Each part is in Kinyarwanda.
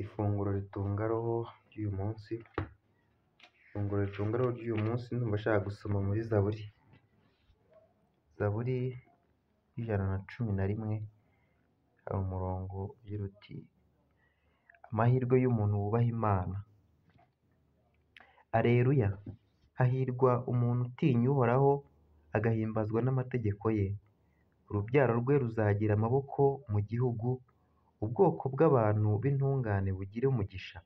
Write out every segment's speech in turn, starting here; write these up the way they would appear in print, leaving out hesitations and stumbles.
Ifunguro ritunga roho ry'uyu munsi, ifunguro ritunga roho ry'uyu munsi ndumva nshaka gusoma muri Zaburi, Zaburi y'111, hari umurongo ugira uti: amahirwe y'umuntu wubaha Imana. Alleluya! Hahirwa umuntu utinya Uhoraho, agahimbazwa n'amategeko ye. Urubyaro rwe ruzagira amaboko mu gihugu, ubwoko bw'abantu b'intungane bugire umugisha.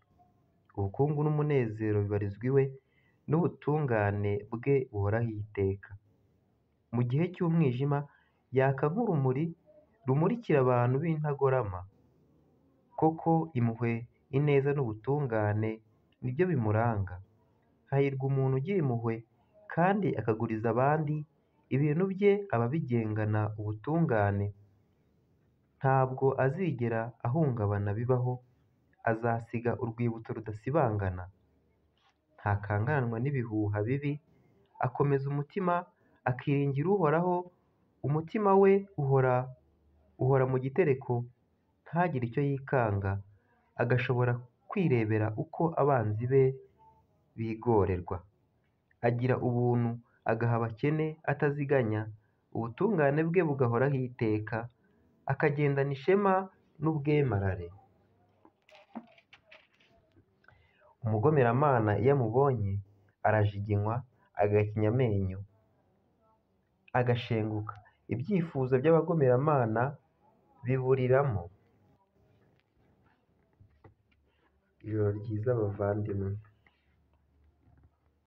Ubukungu n'umunezero bibarizwa iwe, n'ubutungane bwe buhoraho iteka. Mu gihe cy'umwijima yaka nk'urumuri rumurikira abantu b'intagorama. Koko impuhwe, ineza n'ubutungane ni byo bimuranga. Hahirwa umuntu ugira impuhwe kandi akaguriza abandi, ibintu bye aba abigengana ubutungane. Ntabwo azigera ahungabana bibaho, azasiga urwibutso rudasibangana. Ntakanguranwa n'ibihuha bibi, akomeza umutima, akiringira Uhoraho, umutima we uhora mu gitereko, ntagire icyo yikanga, agashobora kwirebera uko abanzi be bigorerwa. Agira ubuntu, agaha abakene ataziganya, ubutungane bwe bugahoraho iteka, akagendana ishema n'ubwemarare. Umugomeramana iyo amubonye arajiginywa, agahekenya amenyo, agashenguka. Ibyifuzo by'abagomeramana biburiramo. Ijoro ryiza bavandimwe.